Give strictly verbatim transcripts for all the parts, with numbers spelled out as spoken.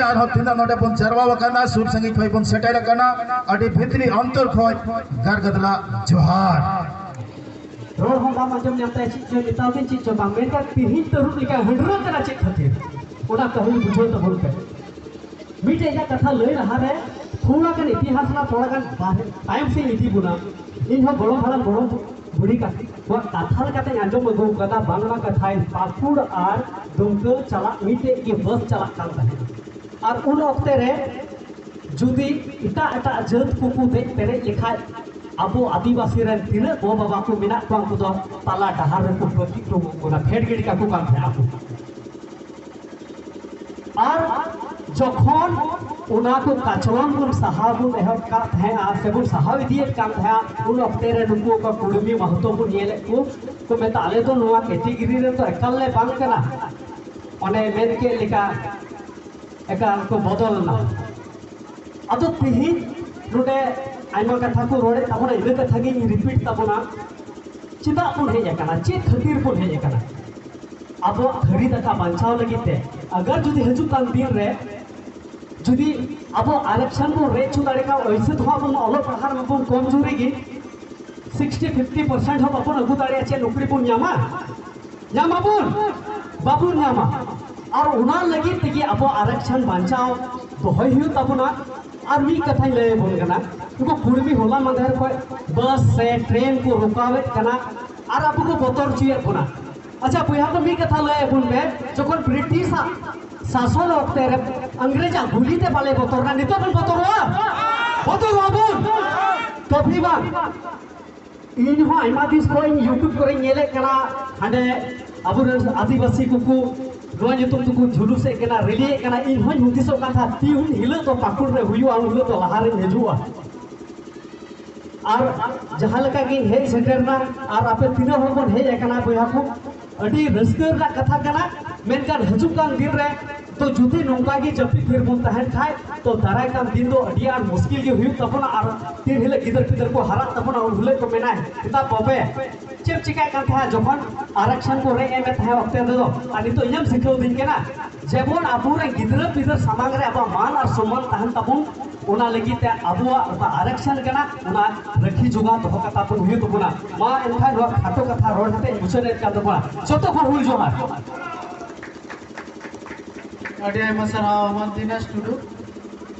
ᱟᱨᱦᱚᱸ ᱛᱤᱱᱟᱹᱜ ᱱᱚᱰᱮ ᱵᱚᱱ ᱡᱟᱨᱣᱟ ᱟᱠᱟᱱᱟ, ᱥᱩᱨ ᱥᱟᱺᱜᱤᱧ ᱠᱷᱚᱱ ᱵᱚᱱ ᱥᱮᱴᱮᱨ ᱟᱠᱟᱱᱟ, ᱟᱹᱰᱤ ᱵᱷᱤᱛᱨᱤ ᱚᱱᱛᱚᱨ ᱠᱷᱚᱱ ᱜᱟᱨᱜᱟᱫᱞᱟ ᱡᱚᱦᱟᱨ᱾ ᱨᱚᱲ ᱦᱚᱸ ᱵᱟᱢ ᱟᱸᱡᱚᱢ ᱧᱟᱢ ᱛᱟᱭᱟ, ᱪᱮᱫ ᱪᱚᱭ ᱢᱮᱛᱟᱣ ᱫᱤᱧ, ᱪᱮᱫ ᱪᱚ ᱵᱟᱝ, ᱢᱮᱱᱠᱷᱟᱱ ᱛᱤᱦᱤᱧ ᱛᱟᱹᱨᱩᱵ ᱞᱮᱠᱟ ᱦᱟᱹᱰᱨᱟᱹ ᱠᱟᱱᱟ᱾ ᱪᱮᱫ ᱠᱷᱟᱹᱛᱤᱨ? ᱚᱱᱟ ᱠᱟᱹᱦᱱᱤ ᱵᱩᱡᱷᱟᱹᱣ ᱛᱟᱵᱚᱱ ᱯᱮ᱾ ᱢᱤᱫᱴᱮᱡ ᱤᱧᱟᱹᱜ ᱠᱟᱛᱷᱟ ᱞᱟᱹᱭ ᱞᱟᱦᱟᱨᱮ ᱛᱷᱚᱲᱟ ᱜᱟᱱ ᱤᱛᱤᱦᱟᱥ ᱨᱮᱱᱟᱜ ᱛᱷᱚᱲᱟ ᱜᱟᱱ ᱵᱟᱦᱨᱮ ᱛᱟᱭᱚᱢ ᱥᱮᱫ ᱤᱫᱤ ᱵᱚᱱᱟ᱾ ᱤᱧ ᱦᱚᱸ ᱜᱚᱲᱚᱢ ᱦᱟᱲᱟᱢ ᱜᱚᱲᱚᱢ ᱵᱩᱲᱦᱤ ᱠᱟᱛᱷᱟ, ᱱᱚᱣᱟ ᱠᱟᱛᱷᱟ ᱞᱮᱠᱟᱛᱮᱧ ᱟᱸᱡᱚᱢ ᱟᱹᱜᱩ ᱠᱟᱫᱟ, ᱵᱟᱝᱞᱟ ᱠᱟᱛᱷᱟᱭ ᱯᱟᱹᱠᱩᱲ ᱟᱨ ᱫᱩᱢᱠᱟᱹ ᱪᱟᱞᱟᱜ ᱢᱤᱫᱴᱮᱡ ᱜᱮ ᱵᱟᱥ ᱪᱟᱞᱟᱜ ᱠᱟᱱ ᱛᱟᱦᱮᱸᱱᱟ᱾ ᱟᱨ ᱩᱱ ᱚᱠᱛᱮ ᱨᱮ ᱡᱩᱫᱤ ᱮᱴᱟᱜ ᱮᱴᱟᱜ ᱡᱟᱹᱛ ᱠᱚᱠᱚ ᱫᱮᱡ ᱯᱮᱨᱮᱡ ᱞᱮᱠᱷᱟᱡ, ᱟᱵᱚ ᱟᱹᱫᱤᱵᱟᱹᱥᱤ ᱨᱮᱱ ᱛᱤᱱᱟᱹᱜ ᱜᱚ ᱵᱟᱵᱟ ᱠᱚ ᱢᱮᱱᱟᱜ ᱠᱚᱣᱟ, ᱩᱱᱠᱩ ᱫᱚ ᱛᱟᱞᱟ ᱰᱟᱦᱟᱨ ᱨᱮᱠᱚ ᱵᱟᱹᱜᱤ ᱦᱚᱴᱚ ᱠᱟᱠᱚ ᱠᱟᱱᱟ, ᱯᱷᱮᱰ ᱜᱤᱰᱤ ᱠᱟᱠᱚ ᱠᱟᱱ ᱛᱟᱦᱮᱸ ᱟᱠᱚ᱾ ᱟᱨ ᱡᱚᱠᱷᱚᱱ ᱚᱱᱟ ᱠᱚ ᱠᱟᱪᱞᱚᱱ ᱵᱚᱱ ᱥᱟᱦᱟᱣ ᱵᱚᱱ ᱮᱦᱚᱵ ᱠᱟᱜ ᱛᱟᱦᱮᱸᱜᱼᱟ, ᱥᱮᱵᱚᱱ ᱥᱟᱦᱟᱣ ᱤᱫᱤᱭᱮᱫ ᱠᱟᱱ ᱛᱟᱦᱮᱸᱜᱼᱟ, ᱩᱱ ᱚᱠᱛᱮ ᱨᱮ ᱱᱩᱠᱩ ᱚᱠᱟ ᱠᱩᱲᱢᱤ ᱢᱟᱦᱛᱚ ᱵᱚᱱ ᱧᱮᱞᱮᱫ ᱠᱚ, ᱠᱚ ᱢᱮᱛᱟ, "ᱟᱞᱮ ᱫᱚ ᱱᱚᱣᱟ ᱠᱮᱴᱮᱜᱚᱨᱤ ᱨᱮᱱ ᱫᱚ ᱮᱠᱟᱞ ᱞᱮ ᱵᱟᱝ ᱠᱟᱱᱟ, ᱚᱱᱮ ᱢᱮᱱ ᱠᱮᱫ ᱞᱮᱠᱟ ᱮᱠᱟᱞ ᱠᱚ ᱵᱚᱫᱚᱞ ᱮᱱᱟ᱾" ᱟᱫᱚ ᱛᱤᱦᱤᱧ ᱱᱚᱰᱮ ᱟᱭᱢᱟ ᱠᱟᱛᱷᱟ ᱠᱚ ᱨᱚᱲᱮᱫ ᱛᱟᱵᱚᱱᱟ, ᱤᱱᱟᱹ ᱠᱟᱛᱷᱟ ᱜᱤᱧ ᱨᱤᱯᱤᱴ ᱛᱟᱵᱚᱱᱟ᱾ ᱪᱮᱫᱟᱜ ᱵᱚᱱ ᱦᱮᱡ ᱟᱠᱟᱱᱟ? ᱪᱮᱫ ᱠᱷᱟᱹᱛᱤᱨ ᱵᱚᱱ ᱦᱮᱡ ᱟᱠᱟᱱᱟ? ᱟᱵᱚᱣᱟᱜ ᱛᱷᱟᱹᱨᱤ ᱫᱟᱠᱟ ᱵᱟᱧᱪᱟᱣ ᱞᱟᱹᱜᱤᱫ ᱛᱮ᱾ ᱟᱜᱟᱨ ᱡᱩᱫᱤ ᱦᱤᱡᱩᱜ ᱠᱟᱱ ᱫᱤᱱ ᱨᱮ ᱡᱩᱫᱤ ᱟᱵᱚ ᱟᱨᱮᱠᱥᱚᱱ ᱵᱚᱱ ᱨᱮᱡ ᱦᱚᱪᱚ ᱫᱟᱲᱮ ᱠᱷᱟᱱ, ᱚᱭᱥᱮ ᱫᱚ ᱟᱵᱚ ᱚᱞᱚᱜ ᱯᱟᱲᱦᱟᱜ ᱨᱮᱢᱟ ᱵᱚᱱ ᱠᱚᱢ ᱡᱳᱨᱤ ᱜᱮ, ᱥᱤᱠᱥᱴᱤ ᱯᱷᱤᱯᱴᱤ ᱯᱟᱨᱥᱮᱱᱴ ᱦᱚᱸ ᱵᱟᱵᱚᱱ ᱟᱹᱜᱩ ᱫᱟᱲᱮᱭᱟᱜᱼᱟ᱾ ᱪᱮᱫ ᱱᱚᱠᱨᱤ ᱵᱚᱱ ᱧᱟᱢᱟ? ᱧᱟᱢᱟᱵᱚᱱ? ᱵᱟᱵᱚᱱ ᱧᱟᱢᱟ᱾ ᱟᱨ ᱚᱱᱟ ᱞᱟᱹᱜᱤᱫ ᱛᱮᱜᱮ ᱟᱵᱚ ᱟᱨᱮᱠᱥᱚᱱ ᱵᱟᱧᱪᱟᱣ ᱫᱚᱦᱚᱭ ᱦᱩᱭᱩᱜ ᱛᱟᱵᱚᱱᱟ᱾ ᱟᱨ ᱢᱤᱫ ᱠᱟᱛᱷᱟᱧ ᱞᱟᱹᱭ ᱟᱵᱚᱱ ᱠᱟᱱᱟ, ᱩᱱᱠᱩ ᱠᱩᱲᱢᱤ ᱦᱚᱞᱟ ᱢᱟᱫᱷᱮᱨ ᱠᱷᱚᱱ ᱵᱟᱥ ᱥᱮ ᱴᱨᱮᱱ ᱠᱚ ᱨᱚᱠᱟᱣᱮᱫ ᱠᱟᱱᱟ ᱟᱨ ᱟᱵᱚ ᱠᱚ ᱵᱚᱛᱚᱨ ᱦᱚᱪᱚᱭᱮᱫ ᱵᱚᱱᱟ᱾ ᱟᱪᱪᱷᱟ ᱵᱚᱭᱦᱟ ᱠᱚ, ᱢᱤᱫ ᱠᱟᱛᱷᱟ ᱞᱟᱹᱭ ᱟᱵᱚᱱ ᱯᱮ, ᱡᱚᱠᱷᱚᱱ ᱵᱨᱤᱴᱤᱥ ᱟᱜ ᱥᱟᱥᱚᱱ ᱚᱠᱛᱮ ᱨᱮ ᱤᱝᱨᱮᱡᱽ ᱟᱜ ᱜᱩᱞᱤ ᱛᱮ ᱵᱟᱞᱮ ᱵᱚᱛᱚᱨ ᱮᱱᱟ, ᱱᱤᱛᱚᱜ ᱵᱚᱱ ᱵᱚᱛᱚᱨᱚᱜᱼᱟ? ᱵᱚᱛᱚᱨᱚᱜᱼᱟ ᱵᱚᱱ? ᱠᱟᱹᱵᱷᱤ ᱵᱟᱝ᱾ ᱤᱧ ᱦᱚᱸ ᱟᱭᱢᱟ ᱫᱤᱱ ᱠᱷᱚᱱ YouTube ᱠᱚᱨᱮᱧ ᱧᱮᱞᱮᱫ ᱠᱟᱱᱟ, ᱦᱟᱸᱰᱮ ᱟᱵᱚᱨᱮᱱ ᱟᱹᱫᱤᱵᱟᱹᱥᱤ ᱠᱚᱠᱚ ᱱᱚᱣᱟ ᱧᱩᱛᱩᱢ ᱛᱮᱠᱚ ᱡᱩᱞᱩᱥᱮᱫ ᱠᱟᱱᱟ, ᱨᱮᱞᱤᱭᱮᱫ ᱠᱟᱱᱟ᱾ ᱤᱧ ᱦᱚᱸᱧ ᱦᱩᱫᱤᱥᱚᱜ ᱠᱟᱱ ᱛᱟᱦᱮᱸᱫ, ᱛᱤ ᱩᱱ ᱦᱤᱞᱳᱜ ᱫᱚ ᱯᱟᱹᱠᱩᱲ ᱨᱮ ᱦᱩᱭᱩᱜᱼᱟ, ᱩᱱ ᱦᱤᱞᱳᱜ ᱫᱚ ᱞᱟᱦᱟ ᱨᱮᱧ ᱦᱤᱡᱩᱜᱼᱟ᱾ ᱟᱨ ᱡᱟᱦᱟᱸ ᱞᱮᱠᱟ ᱜᱤᱧ ᱦᱮᱡ ᱥᱮᱴᱮᱨᱱᱟ, ᱟᱨ ᱟᱯᱮ ᱛᱤᱱᱟᱹᱜ ᱦᱚᱲ ᱵᱚᱱ ᱦᱮᱡ ᱟᱠᱟᱱᱟ ᱵᱚᱭᱦᱟ ᱠᱚ, ᱟᱹᱰᱤ ᱨᱟᱹᱥᱠᱟᱹ ᱨᱮᱱᱟᱜ ᱠᱟᱛᱷᱟ ᱠᱟᱱᱟ᱾ ᱢᱮᱱᱠᱷᱟᱱ ᱦᱤᱡᱩᱜ ᱠᱟᱱ ᱫᱤᱱ ᱨᱮ ᱛᱚ ᱡᱩᱫᱤ ᱱᱚᱝᱠᱟ ᱜᱮ ᱡᱟᱹᱯᱤᱫ ᱛᱷᱤᱨ ᱵᱚᱱ ᱛᱟᱦᱮᱱ ᱠᱷᱟᱡ, ᱛᱚ ᱫᱟᱨᱟᱭ ᱠᱟᱱ ᱫᱤᱱ ᱫᱚ ᱟᱹᱰᱤ ᱟᱸᱴ ᱢᱩᱥᱠᱤᱞ ᱜᱮ ᱦᱩᱭᱩᱜ ᱛᱟᱵᱚᱱᱟ᱾ ᱟᱨ ᱛᱤᱱ ᱦᱤᱞᱳᱜ ᱜᱤᱫᱟᱹᱨ ᱯᱤᱫᱟᱹᱨ ᱠᱚ ᱦᱟᱨᱟᱜ ᱛᱟᱵᱚᱱᱟ, ᱩᱱ ᱦᱤᱞᱳᱜ ᱠᱚ ᱢᱮᱱᱟ, "ᱮᱴᱟ ᱵᱟᱵᱮ, ᱪᱮᱫ ᱪᱤᱠᱟᱹᱜ ᱠᱟᱱ ᱛᱟᱦᱮᱸᱫ ᱡᱚᱠᱷᱚᱱ ᱟᱨᱟᱠᱥᱚᱱ ᱠᱚ ᱨᱮᱡ ᱮᱢᱮᱫ ᱛᱟᱦᱮᱸᱫ ᱚᱠᱛᱮ ᱨᱮᱫᱚ? ᱟᱨ ᱱᱤᱛᱚᱜ ᱤᱧᱮᱢ ᱥᱤᱠᱷᱟᱹᱣ ᱫᱤᱧ ᱠᱟᱱᱟ, ᱡᱮᱢᱚᱱ ᱟᱵᱚᱨᱮᱱ ᱜᱤᱫᱽᱨᱟᱹ ᱯᱤᱫᱽᱨᱟᱹ ᱥᱟᱢᱟᱝ ᱨᱮ ᱟᱵᱚᱣᱟᱜ ᱢᱟᱱ ᱟᱨ ᱥᱚᱢᱢᱟᱱ ᱛᱟᱦᱮᱱ ᱛᱟᱵᱚᱱ, ᱚᱱᱟ ᱞᱟᱹᱜᱤᱫ ᱛᱮ ᱟᱵᱚᱣᱟᱜ ᱚᱠᱟ ᱟᱨᱟᱠᱥᱚᱱ ᱠᱟᱱᱟ, ᱚᱱᱟ ᱨᱟᱹᱠᱷᱤ ᱡᱚᱜᱟᱣ ᱫᱚᱦᱚ ᱠᱟᱛᱟ ᱵᱚᱱ ᱦᱩᱭᱩᱜ ᱛᱟᱵᱚᱱᱟ᱾ ᱢᱟ ᱮᱱᱠᱷᱟᱱ ᱱᱚᱣᱟ ᱠᱷᱟᱴᱚ ᱠᱟᱛᱷᱟ ᱨᱚᱲ ᱠᱟᱛᱮ ᱤᱧ ᱢᱩᱪᱟᱹᱫ ᱮᱫ ᱠᱟᱱ ᱛᱟᱵᱚᱱᱟ᱾ ᱡᱚᱛᱚ ᱠᱚ ᱦᱩᱞ ᱡᱚᱦᱟᱨ᱾ ᱟᱹᱰᱤ ᱟᱭᱢᱟ ᱥᱟᱨᱦᱟᱣ ᱢᱟᱱ ᱫᱤᱱᱮᱥ ᱴᱩᱰᱩ᱾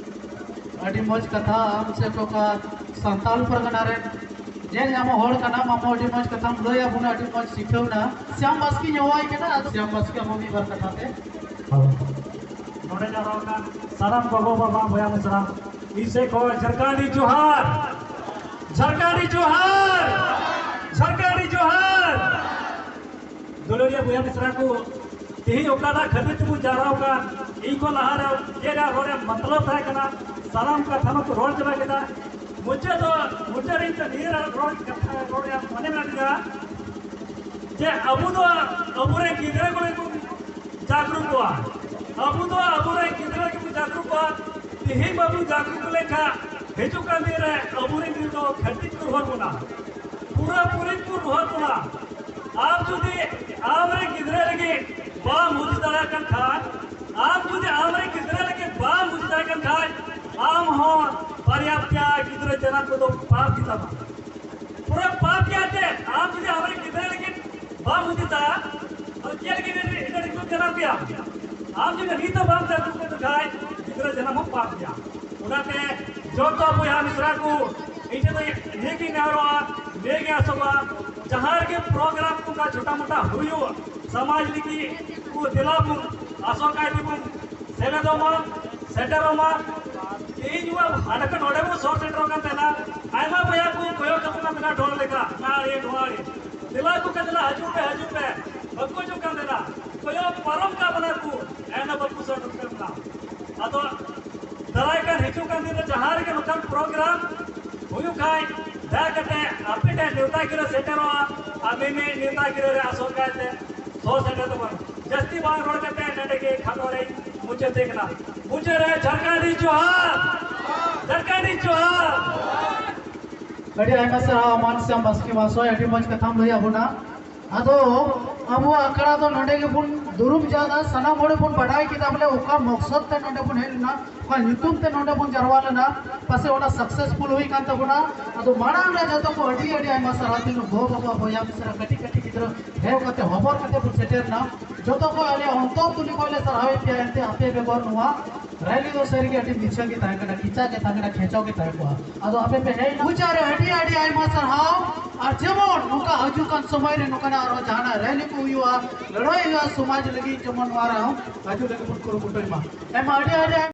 ᱟᱹᱰᱤ ᱢᱚᱡᱽ ᱠᱟᱛᱷᱟ, ᱟᱢ ᱥᱮ ᱚᱠᱟ ᱥᱟᱱᱛᱟᱲ ᱯᱟᱨᱜᱟᱱᱟ ᱨᱮᱱ ᱧᱮᱞ ᱧᱟᱢᱚᱜ ᱦᱚᱲ ᱠᱟᱱᱟᱢ, ᱟᱢ ᱦᱚᱸ ᱟᱹᱰᱤ ᱢᱚᱡᱽ ᱠᱟᱛᱷᱟᱢ ᱞᱟᱹᱭ ᱟᱵᱚᱱᱟ, ᱟᱹᱰᱤ ᱢᱚᱡᱽ ᱥᱤᱠᱷᱟᱹᱣ ᱱᱟ᱾ ᱥᱭᱟᱢ ᱵᱟᱥᱠᱮᱧ ᱦᱚᱦᱚᱣᱟᱭ ᱠᱟᱱᱟ, ᱟᱨ ᱥᱭᱟᱢ ᱵᱟᱥᱠᱮ ᱟᱵᱚ ᱢᱤᱫ ᱵᱟᱨ ᱠᱟᱛᱷᱟ ᱛᱮ᱾ ᱱᱚᱰᱮ ᱡᱟᱣᱨᱟ ᱟᱠᱟᱱ ᱥᱟᱱᱟᱢ ᱜᱚᱜᱚ ᱵᱟᱵᱟ ᱵᱚᱭᱦᱟ ᱢᱤᱥᱨᱟ, ᱤᱧ ᱥᱮᱫ ᱠᱷᱚᱱ ᱡᱷᱟᱲᱠᱷᱚᱸᱰᱤ ᱡᱚᱦᱟᱨ, ᱡᱷᱟᱲᱠᱷᱚᱸᱰᱤ ᱡᱚᱦᱟᱨ, ᱡᱷᱟᱲᱠᱷᱚᱸᱰᱤ ᱡᱚᱦᱟᱨ᱾ ᱫᱩᱞᱟᱹᱲᱤᱭᱟᱹ ᱵᱚᱭᱦᱟ ᱢᱤᱥᱨᱟ ᱠᱚ, ᱛᱮᱦᱮᱧ ᱚᱠᱟᱴᱟᱜ ᱠᱷᱟᱹᱛᱤᱨ ᱛᱮᱵᱚᱱ ᱡᱟᱣᱨᱟ ᱟᱠᱟᱱ, ᱤᱧ ᱠᱷᱚᱱ ᱞᱟᱦᱟ ᱨᱮ ᱪᱮᱫ ᱨᱮᱭᱟᱜ ᱨᱚᱲ ᱨᱮᱭᱟᱜ ᱢᱚᱛᱞᱚᱵ ᱛᱟᱦᱮᱸ ᱠᱟᱱᱟ, ᱥᱟᱱᱟᱢ ᱠᱟᱛᱷᱟ ᱢᱟᱠᱚ ᱨᱚᱲ ᱪᱟᱵᱟ ᱠᱮᱫᱟ᱾ ᱢᱩᱪᱟᱹᱫ ᱫᱚ, ᱢᱩᱪᱟᱹᱫ ᱨᱮ ᱤᱧ ᱫᱚ ᱱᱤᱭᱟᱹ ᱨᱚᱲ ᱠᱟᱛᱷᱟ ᱨᱚᱲ ᱨᱮᱭᱟᱜ ᱢᱚᱱᱮ ᱢᱮᱱᱟᱜ ᱛᱤᱧᱟ ᱡᱮ ᱟᱵᱚ ᱫᱚ ᱟᱵᱚᱨᱮᱱ ᱜᱤᱫᱽᱨᱟᱹ ᱠᱚ ᱞᱟᱹᱜᱤᱫ ᱵᱚᱱ ᱡᱟᱜᱽᱨᱩᱠ ᱠᱚᱣᱟ, ᱟᱵᱚ ᱫᱚ ᱟᱵᱚᱨᱮᱱ ᱜᱤᱫᱽᱨᱟᱹ ᱞᱟᱹᱜᱤᱫ ᱵᱚᱱ ᱡᱟᱜᱽᱨᱩᱠ ᱠᱚᱣᱟ᱾ ᱛᱮᱦᱮᱧ ᱵᱟᱵᱚᱱ ᱡᱟᱜᱽᱨᱩᱠ ᱞᱮᱱᱠᱷᱟᱱ, ᱦᱤᱡᱩᱜ ᱠᱟᱱ ᱫᱤᱱ ᱨᱮ ᱟᱵᱚᱨᱮᱱ ᱜᱤᱫᱽᱨᱟᱹ ᱫᱚ ᱠᱷᱟᱹᱴᱤ ᱠᱚ ᱨᱚᱦᱚᱲ ᱵᱚᱱᱟ, ᱯᱩᱨᱟᱹ ᱯᱩᱨᱤ ᱠᱚ ᱨᱚᱦᱚᱲ ᱵᱚᱱᱟ᱾ ᱟᱢ ᱡᱩᱫᱤ ᱟᱢᱨᱮᱱ ᱜᱤᱫᱽᱨᱟᱹ ᱞᱟᱹᱜᱤᱫ ᱵᱟᱢ ᱦᱩᱫᱤᱥ ᱫᱟᱲᱮᱭᱟᱜ ᱠᱟᱱ ᱠᱷᱟᱱ, ᱟᱢ ᱡᱩᱫᱤ ᱟᱢᱨᱮᱱ ᱜᱤᱫᱽᱨᱟᱹ ᱞᱟᱹᱜᱤᱫ ᱵᱟᱢ ᱦᱩᱫᱤᱥ ᱫᱟᱲᱮᱭᱟᱜ ᱠᱟᱱ ᱠᱷᱟᱱ, ᱟᱢ ᱦᱚᱸ ᱵᱟᱨᱭᱟ ᱯᱮᱭᱟ ᱜᱤᱫᱽᱨᱟᱹ ᱡᱟᱱᱟᱢ ᱠᱚᱫᱚ ᱯᱟᱯ ᱜᱮᱛᱟᱢᱟ, ᱯᱩᱨᱟᱹ ᱯᱟᱯ ᱜᱮᱭᱟ᱾ ᱪᱮᱫ ᱟᱢ ᱡᱩᱫᱤ ᱟᱢᱨᱮᱱ ᱜᱤᱫᱽᱨᱟᱹ ᱞᱟᱹᱜᱤᱫ ᱵᱟᱢ ᱦᱩᱫᱤᱥᱟ, ᱟᱫᱚ ᱪᱮᱫ ᱞᱟᱹᱜᱤᱫ ᱮᱴᱟᱜ ᱜᱤᱫᱽᱨᱟᱹ ᱡᱟᱱᱟᱢ ᱠᱮᱭᱟ? ᱟᱢ ᱡᱩᱫᱤ ᱱᱤᱛ ᱦᱚᱸ ᱵᱟᱢ ᱡᱟᱜᱽᱨᱩᱠ ᱞᱮᱱ ᱠᱷᱟᱱ, ᱜᱤᱫᱽᱨᱟᱹ ᱡᱟᱱᱟᱢ ᱦᱚᱸ ᱯᱟᱯ ᱜᱮᱭᱟ᱾ ᱚᱱᱟᱛᱮ ᱡᱚᱛᱚ ᱵᱚᱭᱦᱟ ᱢᱤᱥᱨᱟ ᱠᱚ, ᱤᱧ ᱴᱷᱮᱱ ᱫᱚ ᱱᱤᱭᱟᱹ ᱜᱮᱧ ᱱᱮᱦᱚᱨᱚᱜᱼᱟ, ᱱᱤᱭᱟᱹ ᱜᱮ ᱟᱥᱚᱜᱼᱟ, ᱡᱟᱦᱟᱸ ᱨᱮᱜᱮ ᱯᱨᱳᱜᱨᱟᱢ ᱠᱚ ᱚᱱᱠᱟ ᱪᱷᱳᱴᱟ ᱢᱳᱴᱟ ᱦᱩᱭᱩᱜ, ᱥᱚᱢᱟᱡᱽ ᱞᱟᱹᱜᱤᱫ ᱠᱚ ᱫᱮᱞᱟ ᱵᱚᱱ ᱟᱥᱚᱜ ᱠᱟᱭ ᱛᱮᱵᱚᱱ ᱥᱮᱞᱮᱫᱚᱜ ᱢᱟ, ᱥᱮᱴᱮᱨᱚᱜ ᱢᱟ᱾ ᱛᱮᱦᱮᱧ ᱱᱚᱣᱟ ᱦᱟᱸᱰᱮ ᱠᱷᱚᱱ ᱱᱚᱰᱮ ᱵᱚᱱ ᱥᱚᱦᱚᱨ ᱥᱮᱴᱮᱨᱚᱜ ᱠᱟᱱ ᱛᱟᱦᱮᱱᱟ, ᱟᱭᱢᱟ ᱵᱚᱭᱦᱟ ᱠᱚ ᱠᱚᱭᱚᱜ ᱠᱟᱠᱚ ᱠᱟᱱ ᱛᱟᱦᱮᱱᱟ ᱰᱷᱚᱞ ᱞᱮᱠᱟ, ᱚᱱᱟ ᱟᱲᱮ ᱱᱚᱣᱟ ᱟᱲᱮ, ᱫᱮᱞᱟ ᱠᱚ ᱠᱟᱱ ᱛᱟᱦᱮᱱᱟ, ᱦᱤᱡᱩᱜ ᱯᱮ, ᱦᱤᱡᱩᱜ ᱯᱮ, ᱵᱟᱠᱚ ᱦᱤᱡᱩᱜ ᱠᱟᱱ ᱛᱟᱦᱮᱱᱟ, ᱠᱚᱭᱚᱜ ᱯᱟᱨᱚᱢ ᱠᱟᱜ ᱵᱚᱱᱟ ᱠᱚ, ᱮᱱ ᱦᱚᱸ ᱵᱟᱠᱚ ᱥᱚᱦᱚᱨ ᱥᱮᱴᱮᱨ ᱠᱟᱱᱟ᱾ ᱟᱫᱚ ᱫᱟᱨᱟᱭ ᱠᱟᱱ ᱦᱤᱡᱩᱜ ᱠᱟᱱ ᱫᱤᱱ ᱨᱮ ᱡᱟᱦᱟᱸ ᱨᱮᱜᱮ ᱱᱚᱝᱠᱟᱱ ᱯᱨᱳᱜᱨᱟᱢ ᱦᱩᱭᱩᱜ ᱠᱷᱟᱡ, ᱫᱟᱭᱟ ᱠᱟᱛᱮ ᱟᱯᱮ ᱴᱷᱮᱱ ᱱᱮᱣᱛᱟ ᱜᱤᱨᱟᱹ ᱥᱮᱴᱮᱨᱚᱜᱼᱟ᱾ ᱟᱨ ᱢᱤᱢᱤᱫ ᱱᱮᱣᱛᱟ ᱜᱤᱨᱟᱹ ᱨᱮ ᱟᱥᱚᱜ ᱠᱟᱭᱛᱮ ᱥᱚᱦᱚᱨ ᱥᱮᱴᱮᱨ ᱛᱟᱵᱚᱱ᱾ ᱡᱟᱹᱥᱛᱤ ᱵᱟᱝ ᱨᱚᱲ ᱠᱟᱛᱮ ᱱᱚᱰᱮ ᱜᱮ ᱠᱷᱟᱴᱚ ᱨᱮᱧ ᱢᱩᱪᱟᱹᱫ ᱮᱫ ᱠᱟᱱᱟ᱾ ᱢᱩᱪᱟᱹᱫ ᱨᱮ ᱡᱷᱟᱲᱠᱷᱚᱸᱰᱤ ᱡᱚᱦᱟᱨ, ᱡᱷᱟᱲᱠᱷᱚᱸᱰᱤ ᱡᱚᱦᱟᱨ᱾ ᱟᱹᱰᱤ ᱟᱭᱢᱟ ᱥᱟᱨᱦᱟᱣ ᱢᱟᱱ ᱥᱟᱢ ᱵᱟᱥᱠᱮ ᱢᱟᱦᱟᱥᱚᱭ, ᱟᱹᱰᱤ ᱢᱚᱡᱽ ᱠᱟᱛᱷᱟᱢ ᱞᱟᱹᱭ ᱟᱵᱚᱱᱟ᱾ ᱟᱫᱚ ᱟᱵᱚᱣᱟᱜ ᱟᱠᱷᱲᱟ ᱫᱚ ᱱᱚᱰᱮ ᱜᱮᱵᱚᱱ ᱫᱩᱨᱩᱢ ᱡᱟᱣᱫᱟ᱾ ᱥᱟᱱᱟᱢ ᱦᱚᱲ ᱵᱚᱱ ᱵᱟᱰᱟᱭ ᱠᱮᱫᱟ ᱵᱚᱞᱮ ᱚᱠᱟ ᱢᱚᱠᱥᱚᱫ ᱛᱮ ᱱᱚᱰᱮ ᱵᱚᱱ ᱦᱮᱡ ᱞᱮᱱᱟ, ᱚᱠᱟ ᱧᱩᱛᱩᱢ ᱛᱮ ᱱᱚᱰᱮ ᱵᱚᱱ ᱡᱟᱨᱣᱟ ᱞᱮᱱᱟ, ᱯᱟᱥᱮ ᱚᱱᱟ ᱥᱟᱠᱥᱮᱥᱯᱷᱩᱞ ᱦᱩᱭ ᱠᱟᱱ ᱛᱟᱵᱚᱱᱟ᱾ ᱟᱫᱚ ᱢᱟᱲᱟᱝ ᱨᱮ ᱡᱚᱛᱚ ᱠᱚ ᱟᱹᱰᱤ ᱟᱹᱰᱤ ᱟᱭᱢᱟ ᱥᱟᱨᱦᱟᱣ᱾ ᱛᱤᱱᱟᱹᱜ ᱜᱚ ᱵᱟᱵᱟ ᱵᱚᱭᱦᱟ ᱢᱤᱥᱨᱟ ᱠᱟᱹᱴᱤᱡ ᱠᱟᱹᱴᱤᱡ ᱜᱤᱫᱽᱨᱟᱹ ᱦᱮᱡ ᱠᱟᱛᱮ ᱦᱚᱵᱚᱨ ᱠᱟᱛᱮ ᱵᱚᱱ ᱥᱮᱴᱮᱨ ᱮᱱᱟ, ᱡᱚᱛᱚ ᱠᱚ ᱟᱞᱮ ᱚᱱᱛᱚᱨ ᱛᱩᱞᱤ ᱠᱷᱚᱱ ᱞᱮ ᱥᱟᱨᱦᱟᱣᱮᱫ ᱯᱮᱭᱟ᱾ ᱮᱱᱛᱮ ᱟᱯᱮ ᱵᱮᱜᱚᱨ ᱱᱚᱣᱟ ᱨᱮᱞᱤ ᱫᱚ ᱥᱟᱹᱨᱤᱜᱮ ᱟᱹᱰᱤ ᱢᱤᱪᱷᱟᱹ ᱜᱮ ᱛᱟᱦᱮᱸ ᱠᱟᱱᱟ, ᱠᱮᱪᱟ ᱜᱮ ᱛᱟᱦᱮᱸ ᱠᱚᱜᱼᱟ᱾ ᱟᱫᱚ ᱟᱯᱮ ᱯᱮ ᱦᱮᱡ ᱮᱱᱟ᱾ ᱢᱩᱪᱟᱹᱫ ᱨᱮ ᱟᱹᱰᱤ ᱟᱹᱰᱤ ᱟᱭᱢᱟ ᱥᱟᱨᱦᱟᱣ᱾ ᱟᱨ ᱡᱮᱢᱚᱱ ᱱᱚᱝᱠᱟ ᱦᱤᱡᱩᱜ ᱠᱟᱱ ᱥᱚᱢᱚᱭ ᱨᱮ ᱱᱚᱝᱠᱟᱱᱟᱜ ᱟᱨᱦᱚᱸ ᱡᱟᱦᱟᱱᱟᱜ ᱨᱮᱞᱤ ᱠᱚ ᱦᱩᱭᱩᱜᱼᱟ, ᱞᱟᱹᱲᱦᱟᱹᱭ ᱦᱩᱭᱩᱜᱼᱟ ᱥᱚᱢᱟᱡᱽ ᱞᱟᱹᱜᱤᱫ, ᱡᱮᱢᱚᱱ ᱱᱚᱣᱟ ᱨᱮᱦᱚᱸ ᱦᱤᱡᱩᱜ ᱞᱟᱹᱜᱤᱫ ᱵᱚᱱ ᱠᱩᱨᱩᱢᱩᱴᱩᱭ ᱢᱟ᱾ ᱟᱭᱢᱟ ᱟᱹᱰᱤ ᱟᱹᱰᱤ